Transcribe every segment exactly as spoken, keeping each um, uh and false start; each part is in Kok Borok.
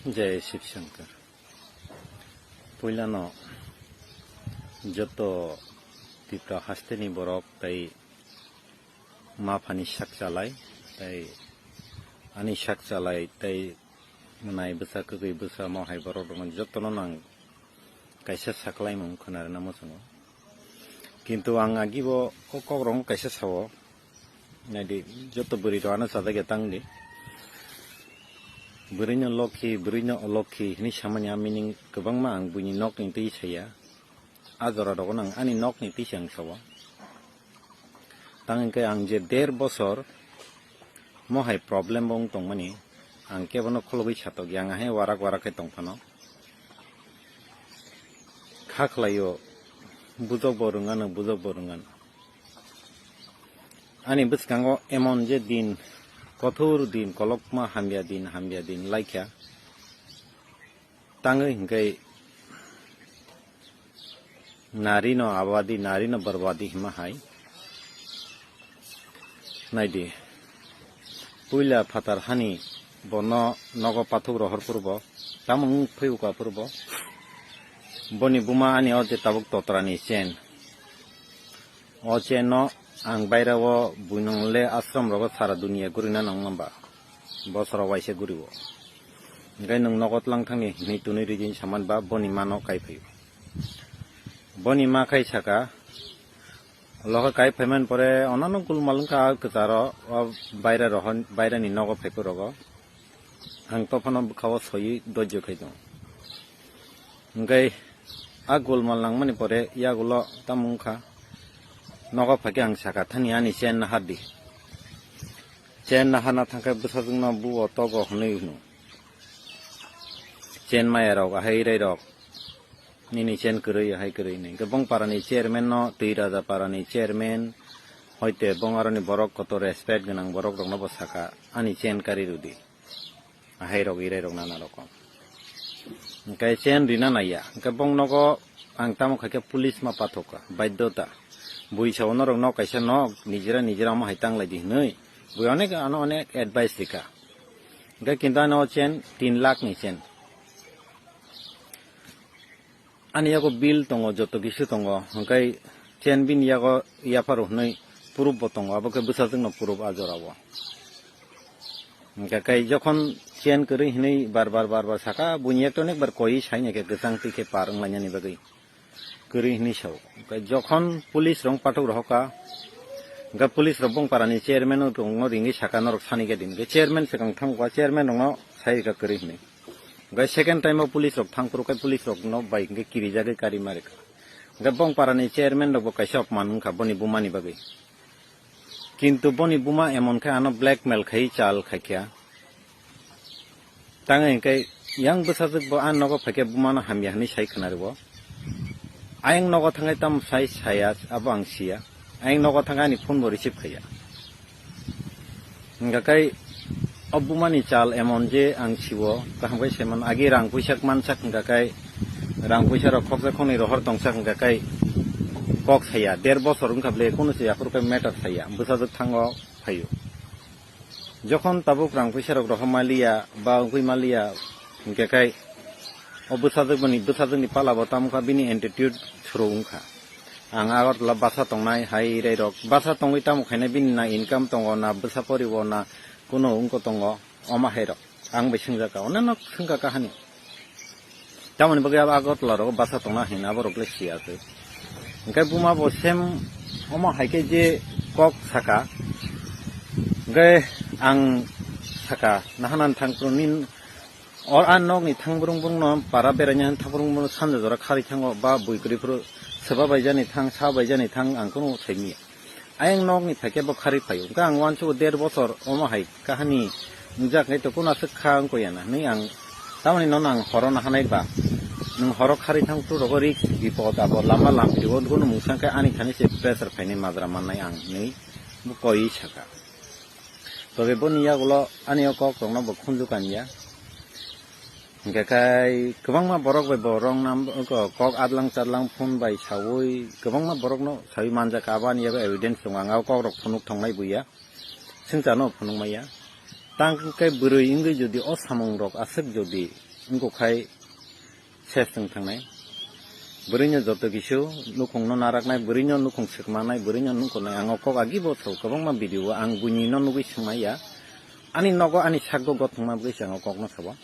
Jai Shiv Shankar. Puilano joto Tipra hasteni borok tei ma phani sak chalai tei ani sak chalai tei mwnai bwsa kwgwi bwsa mohai borok rokno jotono nang kaisa saklaimung khwnarwna muchungo. Kintu ang agibo o kokrokno kaisa sao, naidi, joto bwrwi rok ano chajak ya tang di. Bwrwino lokhi, bwrwino olokhi hinwi samani a meaning kwbangma ang buini nokni twi saya. A jora rogo nang ani nokni twi se ang sao. Tang hwnkhe ang je der bosor mohai problem bo wng tongmani, ang kebono khulugwi satokya, ang ahai warak warak khe tongphano. Kha khlaio, bujok bo rwngano, bujok bo rwngano. Ani bwskango emon je din, kothor din, kolokma hamya din, hamya din laikha. Tangwi hwnkhe narino abadi, narino barbadi hima hai. Naidi, puila phatar hani bono nogo pathuk rohor purbo, tamo wng phai uka purbo. Boni buma ani o je tabuk totrani chen. O chen no ang baira o buinong le ashram rogo sara dunia gurina nang mamba. Bosoro waisa guriwo. Hingke nwng nogo tlang thangni hinwi tunwi rijin saman ba boni mano kai phaio. Boni ma khai saka, loho kai phaiman pore onano gulmal wngkha a kwcharo, o baira rohon, bairani nogo phaipu rogo. Ang tophano bwkha o soiwi dojjo khai tongo. Hingke a gulmal nangmani pore yagulo tamo wngkha, nogo phaikhe ang saka thani ani chen nahardi. Chen naharna thangkhe bwsajwkno buo togo hwnwi hwno. Chen maya rok, ahai rai rok, nini chen kwrwi, ahai kwrwi hwnwi. Hingke bong parani chairman no, twi raja parani chairman, hoite bong aroni borok kotor respect gwnang borok rokno bo saka, ani chen kari rwdi. Ahai rok, irai rok nana rok. Hingke chen rina naiya. Hingke bong nogo ang tamo khaikhe police ma pathokha, baiddota. Bui sao norok nok kaisa nok, nijera nijera omo hai tang lai di hwnwi. Bui onek ano onek advice rikha. Hingke kintu ano chen tin lakh ni chen. Ani yago bill tongo, joto kisu tongo, hingke chen bini yago yapharo hwnwi proof bo tongo, abo khe bwsajwkno proof a jorao. Hingke kai jokhon chen kwrwi hwnwi bar bar bar bar saka, buini ekto nek bar koi sai naikhe kwchang twi khe par wnglainani bagwi kwrwi hwnwi sao. Hingke jokhon police rok pathok rohorkha, hingke police rok bong parani chairman rokno ringwi saka norok sani khe din, hingke chairman swkang thangkha, chairman rokno sai rikha kwrwi hwnwi. Hingke second time o police rok thang phuru khe police rok no bai hingke kirijagwi kari ma rikha. Hingke bong parani chairman rok bo kaisa opman wngkha boni buma ni bagwi. Kintu boni buma emon khe ano blackmail khai chal khaikha. Tangwi hingke yang bwsajwk bo a nogo phaikhe buma no hamya hwnwi sai khwna rwo. Ayang nogo thangwi tamo sai saya abo ang siya. Ayang nogo thangwi ani phone bo receive khaiya. Hingka kai o bumani chal emon je ang siwo, kaham kai saiman agi rang puisa mansak hingka kai rang puisa rok khoksa khoknwi rohor tongsak hingka kai kok saya, der bosor wngkha ble kunu se aphuru kai matter saya, bwsajwk thango phaio. Jokhon tabuk rang puisa rok rohor maliya ba wngwi maliya hingka kai o bwsajwk boni, bwsajwkni pala bo tamo kha bini attitude suru wngkha. Ang Agartala basa tongnai hai rei rok. Basa tongwi tamo khainai bini na income tongo, na bwsa poriwo, na kuno wngko tongo, omo hai rok. Ang bai swngjak ka, oneno swngka kahani. Tamoni bagwi abo Agartala rogo basa tongna hinwi abo rok le siya se. Hingke buma bo sem omo hai khe je kok saka. Hingke ang saka, nahanan thang phuru nin Or a nokni thang brung brung no para beraina thang brung brung sanja jora khari thango ba bui kwrwi phuru swba bai jani thang sa bai jani thang ang kunu sai manya. Ayang nokni phaikhe bo khari phaio. Hwnkhe ang uansugo der bosor omo hai kahani wngjak nai to kunu aswk kha wngkoi ya na hinwi ang tamoni nono ang horo nahanai ba. Nwng horo khari thang phuru rogo risk bipod abo lama lampiri o kunu mungsa khe ani thani se pressure phainai majra mannai ang hinwi bo koi saka. Tobe boni yagulo ani o kok rokno bo khunju kanya. Hingke kai kwbangma borok bai bo rong nam, ko-, kok adlang chadlang phone bai saui kwbangma borokno saui manjak, abo ani yago evidence tongo, ang o kok rok phunuk thongnai buya, swngcharno phunuk maya. Tang khe bwrwi wngwi jodi o samung rok aswk jodi wngkok khai ses wng thangnai. Bwrwino joto kisu nukhungno naraknai, bwrwino nukhung swkmanai, bwrwino nukhungnai. Ang o kok agi bo sao, kwbangma video o ang buini no nugwi swngmaya. Ani nogo, ani sakgo gothongma bwkhe se ang o kokno sao.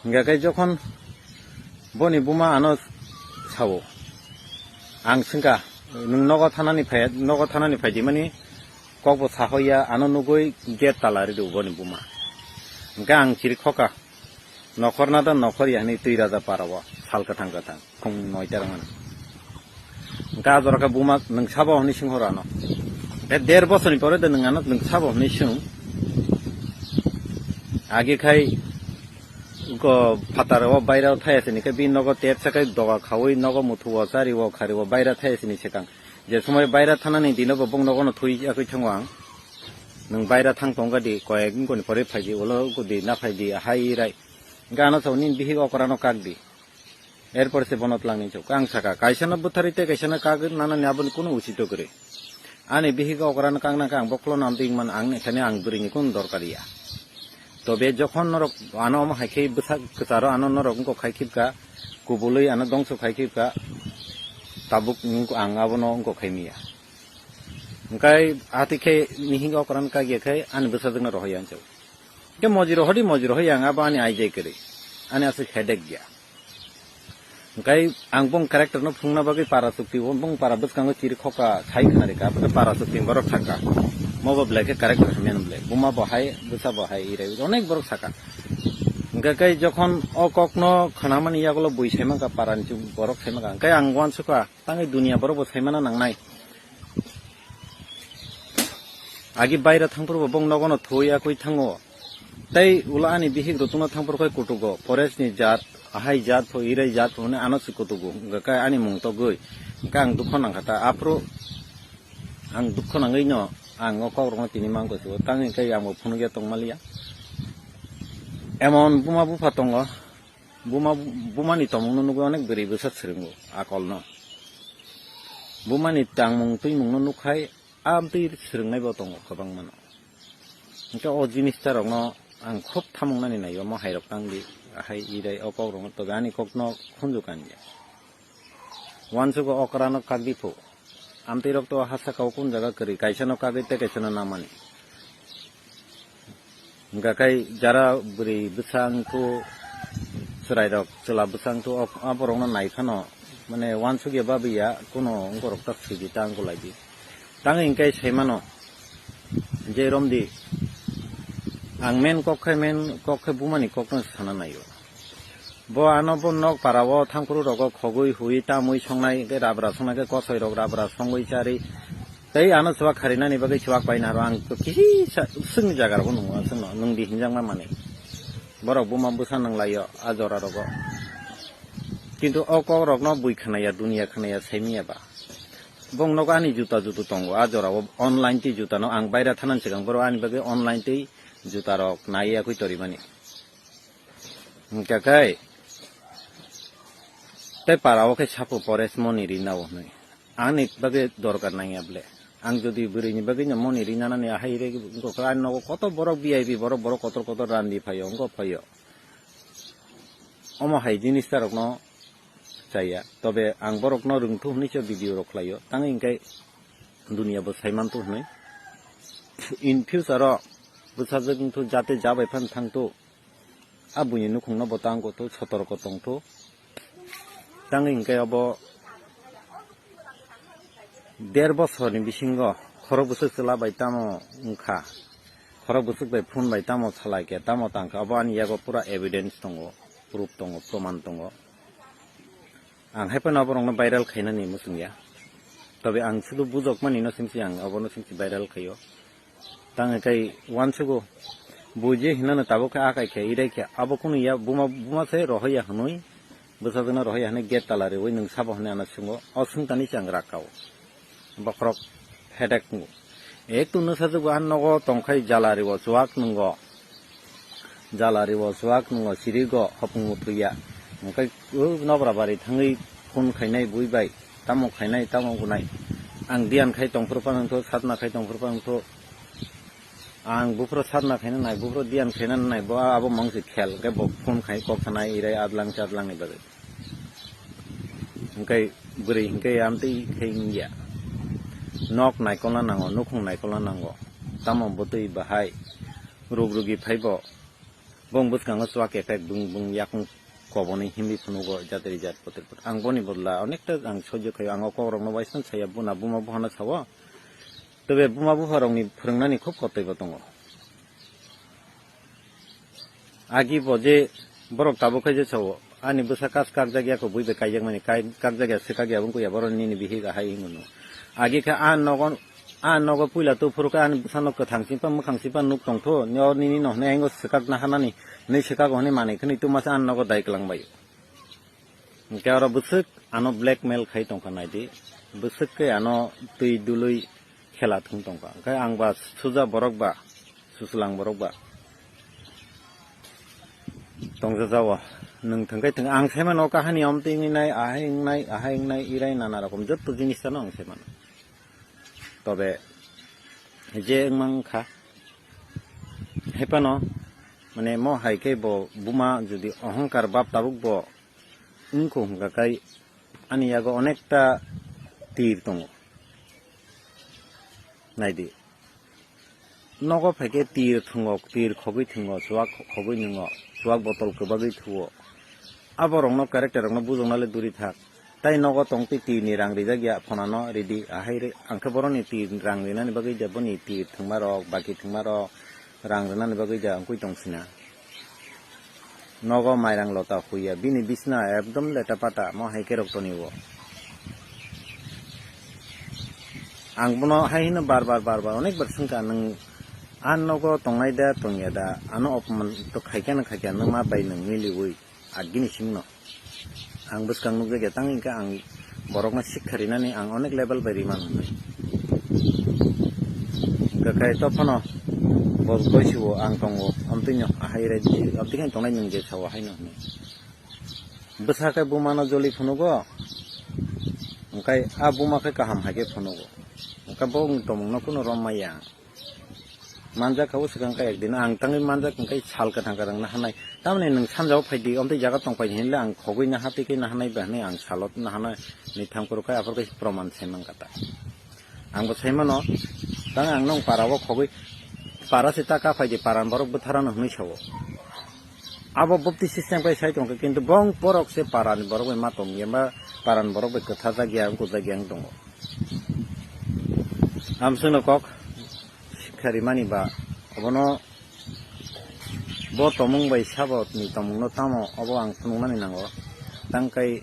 Hingkha khe jokhon boni buma ano sao, ang swngkha, "Nwng nogo thanani phai, nogo thanani phaidi mani kok bo sahoya, ano nugwi gate tala rw boni buma." Hingkhe ang chiri khoka, "Nokhor na da nokhor ya," hwnwi twi raja para o sal kwthang kwthang. Khung noita rwngmani. Hingkhe a jora khe buma nwng sabo hwnwi swng horo ano. Tei der bosorni pore de nwng ano nwng sabo hwnwi swng. Agi khai ko phatar o baira thaya sini khe bini nogo tepsa khe doga khaui nogo muthu o chari o khari o baira thaya sini swkang. Je somoi baira thanani dino bo bong nogo no thui yakui thango ang. Nwng baira thang tongga di koyek wngkoni pore phaidi ulo gudi na phaidi hai rai. Hingkhe ano sao nini bihik okra no kak di. Erpor se bono twlang ni chuk. Ang saka, kaisa no bwtharwi tei kaisa no kagwi nanani aboni kunu usito kwrwi. Ani bihik okra no kang nangkha ang bokolo no amtwi man ang ni thani ang bwrwi ni kunu dorkar ya. Tobe jokhon norok ano omo hai khe bwsa kwcharo ano norok wngkok khai khibka, kubului ano dongso khai khibka, tabuk wngkok ang abono wngkok khai miya. Hingkai atwi khe mihik okra no kagya khai ani bwsajwk no rohoi ang chuk. Hingke mojiro hodi mojiro hoi ang abo ani aijai kwrwi. Ani aswk headache ya. Hingkai ang bong character no phungna bagwi para chukti o, bong para bwskango chiri khoka sai khna rika, aboni para chukti borok thangka. Mobo belai khe character hamya no belai. Buma bo hai, bwsa bo hai, irai onek borok saka. Hingke kai jokhon o kok no khna mani yagulo bui sai manka para ni borok sai manka. Hingke ang uansuka, tangwi dunia borok bo sai mana nangnai. Agi baira thangphuru bo bong nogo no thoi yakui thango. Tei ulo ani bihik rw tungna thangphuru khai kutugo. Forest ni jat, ahai jat pho, irai jat pho hwnwi ano se kutugo. Hwnkha khe ani mung togwi. Hwnkha ang dukho nangkha ta. Aphuru ang dukho nangwi no ang o kok rokno tini mang gosi o. Tangwi khe ang bo phunukya tongmaliya. Emon buma bupha tongo. Buma, bumani tomungno nugwi onek bwrwi bwsa swrwngo akolno. Bumani tangmung twimungno nukhai, amtwi swrwngnaibo tongo kwbangmano. Hwnkhe o jinistarokno ang khub thamungnani naio, omo hairok tangdi, ahai irai o kokrokno tobe ani kokno khunju kanya. Uansugo okrano kakdi phu. Amtwi rok to hasa kau kun jaga kwrwi, kaisa no kagwi tei kaisa no namani. Hwnkha khai jara bwrwi bwsang thu, chwrai rok chwla bwsang thu, o, aborok no nai phano, mane uansukya babiya, kuno wngkorok ta swidi ta wngkulaidi. Tang hwnkhe sai mano, je romdi, ang men kok khai, men kok khai bumani kokno sana naio. Bo ano bo nok para o thangphuru rogo khogwi hui tamwi songnai, hwnkhe rabra songnai khe kosoi rok rabra songwi chari. Tei ano chuak kharinani bagwi chuak paina haro ang to kisa swngni jaga rokbo nungo chwngno nwngdi hinjakma manwi. Borok buma bwsa nanglaio a jora rogo. Kintu o kok rokno bui khnaya, dunia khnaya, saimiya ba. Bong nogo ani juta jutu tongo a jora o, online tei juta no ang baira thanani swkang borok ani bagwi online tei juta rok nai yakui torimani. Hwnkha khe tei para o khe sapo pore moni rinao hwnwi. Ani bagwi dorkar nangya ble. Ang jodi bwrwini bagwi no moni rinanani ahai re wngkha khe ani nogo kotor borok V I P borok, borok kotor kotor randi phaio, wngkha phaio. Omo hai jinis tarokno chaya. Tobe ang borokno rwngthu hwnwi se video rok khlaio. Tang hwnkhe dunia bo saimantu hwnwi. In future o bwsajwk wngthu jate jabai phan thangthu. A buini nukhungno bo tang kotho, sotorko tongtho. Tangwi hwnkhe obo der bosorni bisingo khorok bwswk chwla bai tamo wngkha, khorok bwswk bai phone bai tamo salai khe, tamo tang khe, obo ani yago pura evidence tongo, proof tongo, proman tongo. Ang hai phano aborokno viral khainani muchungya. Tobe ang sudu bujokmani no singsi ang obono singsi viral khaio. Tang kai uansugo buji hinano tabuk khe akai khe irai khe abo kunu ya buma, buma se rohoya hwnwi bwsajwkno rohoya hwnwi gate tala riwi nwng sabo hwnwi ano swngwi o swngtani se ang rak kao. Bokhorok headache wngo. Ek to nwsajwkbo a nogo tongkhai jala riwo chuak nwngo. Jala riwo chuak nwngo sirigo hopung muthuya. Hwnkhe o nobra bari thangwi phone khainai bui bai. Tamo khainai tamo gunai. Ang diyan khai tongphuru phano wngthu, satna khai tongphuru phano wngthu. Ang buphuru sarna khaina nai, buphuru diyan khaina nai, bo abo mangsi khel, hwnkhe bo phone khai kok sanai, irai adlang chadlang ni bagwi. Hwnkhe bwrwi hwnkhe amtwi khai wngya. Nok naikolna nango, nukhung naikolna nango. Tamo bwtwi bahai ruk rugi phaibo. Bong bwskango chuak effect bung bung yakung koboni himwi phunugo jatri jat potir potir. Ang boni bodla onekta ang sojyo khaio, ang o kokrokno waisano saya, buna buma buphano sao. Tebe buma bupharokni phwrwngnani khub kotoi bo tongo. Agi bo je borok tabuk khai je sao, ani bwsa kas kakjak ya kho, bui bai kaijak mani, kai-, kakjak ya, swkak ya, wngkuk ya, borok nini bihik ahai hinwi no. Agi khe a nogo, a nogo puila tu phuru khe ani bwsa no kwthang simpa, mwkhang simpa nuk tong thu, nini no hwnwi aingo swkak na hanani, nini swkak hwnwi manwi khwnwi tu masa a nogo dai kwlang bai. Hwnkhe oro bwswk ano blackmail khai tongkha naidi, bwswk khe ano twi dului khela thung tongkha. Hwnkhe ang ba suja borok ba, susulang borok ba tongjajago. Nwng thwngkhai thwng, ang saimano kahani omtwi wngnai, ahai wngnai, ahai wngnai, irai nana rokom jotto jinis sano ang saimano. Tobe je wngmang kha, hephano, mane, mo hai khe bo buma jodi ohongkar bab tabuk bo wngkho hwnkha khai ani yago onekta tir tongo. Naidi. Nogo phaikhe tir thwngo, tir khogwi thwngo, chuak khogwi nwngo, chuak botol kwbagwi thuo. Aborokno character rokno bujoknale duri thak. Tai nogo tongtwi tirni rang rijak ya, phonano ridi, ahai re, ang khe boroni tir rang rinani bagwi ja, boni tir thwngmarok, baki thwngmarok, rang rinani bagwi ja wngkui tong sina. Nogo mairang lota huya, bini bisna ekdom leta pata, mo hai khe rok toni o. Ang bono hai hino bar bar, bar bar, onek bar swngkha, nwng a nogo tongnai da, tongya da, ano opman to khaikha na khaikha, nwng ma bai nwng miliui, agini singno. Ang bwskang nukjakya, tang hwnkhe ang borokno sikha rinani ang onek level bai rimano hwnwi. Hwnkhe khai to phano bo goisiwo ang tongo, amtwino ahai rai di, amtwikhe tongnai nwng je sao haino hwnwi. Bwsa khe bumano joli phunugo, hwnkhe a buma khe kaham hai khe phunugo. Hwnkhe bo tomungno kunu rom maya. Manjak kha o swkang khe ekdin ang tangwi manjak hwnkhe sal kwthang kwthang nahanai. Tamoni nwng sanjao phaidi, omtwi jaga tong phaidi hinle ang khogwi naha twi khe nahanai ba hinwi ang salot nahanai ni thangphuru khe aphuru khe proman se mang kha ta. Ang bo sai mano, tang ang nong para o khogwi para se ta ka phaidi, para ni borok bwtharano hwnwi sao. Abo bopti system khe sai tong khe, kintu bong borok se para ni borok bai ma tong ya ba para ni borok bai kwtha jak ya, wng kujak ya wng tongo. Amswkno kok sikha rimani ba, obono bo tomung bai sabo ni tomungno tamo obo ang phunuknani nango. Tangkai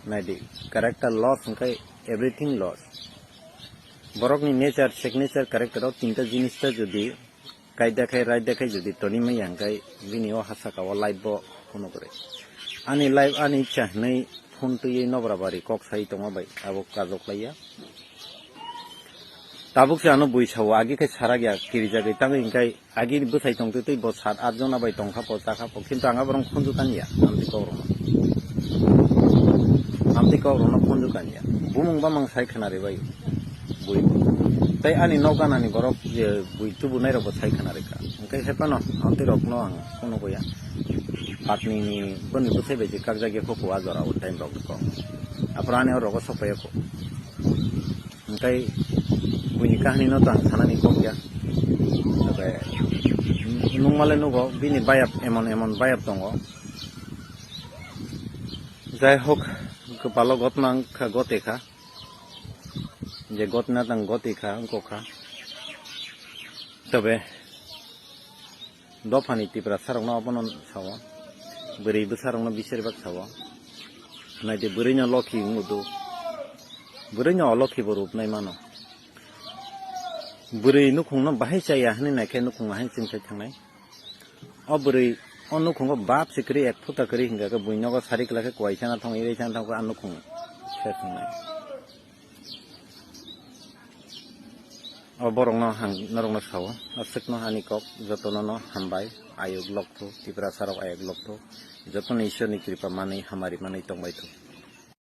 naidi, character loss hwnkhe everything loss. Borokni nature, signature, character o tinta jinis ta jodi kaida khai raida khai jodi toni maya hwnkhe bini o ha saka o life bo phunuk rwi. Ani life ani ichha hwnwi phone twiwi nobra bari kok sai tongma bai abo kajok laiya. Tabuk se ano bui sao, agi khe sarak ya, kirijagwi tangwi hwnkhe agi bwsai tong twi twi bo sat at jona bai tong kha po, cha kha po, kintu ang aborok khunju tang ya, amtwi kok rokno. Amtwi kok rokno khunju tang ya. Bumung bamang sai khna ri bai bui. Tai ani nok ganani borok je bui tubu nai rok bo sai khna ri kha. Hwnkhe hephano amtwi rokno ang khunu ya. Patni ni boni bwsai bai je kakjak ya kho, kho a jora o time rok kho. Aphuru ani o rogo sok pai ya kho. Hwnkhe buini kahini no to ang sanani kok ya. Tobe nukmale nugo bini bayap emon emon bayap tongo. Jai hok, kwpalo gotma wngkha, gote kha. Je gotna tang gote kha, wngkok kha. Tobe dophani Tiprasa rokno abono sao, bwrwi bwsa rokno bisir bak sao. Naidi bwrwino lokhi wng udo, bwrwino olokhi bo rupnai mano. Bwrwi nukhungno bahai chaya hwnwi naikhe nukhung ahai chwngthai thangnai. O bwrwi o nukhungo bap se kwrwi, ek phuta kwrwi hwnkha khe buini nogo sari kwlai khe kuai sana thang, irei sana thang khe a nukhung se thangnai. O borokno ang norokno sao, aswkno ani kok jotono no hambai, ayuk lokthu, Tiprasa rok ayuk lokthu, jotono Ishwrni kripa manwi, hamari manwi tongbai thu.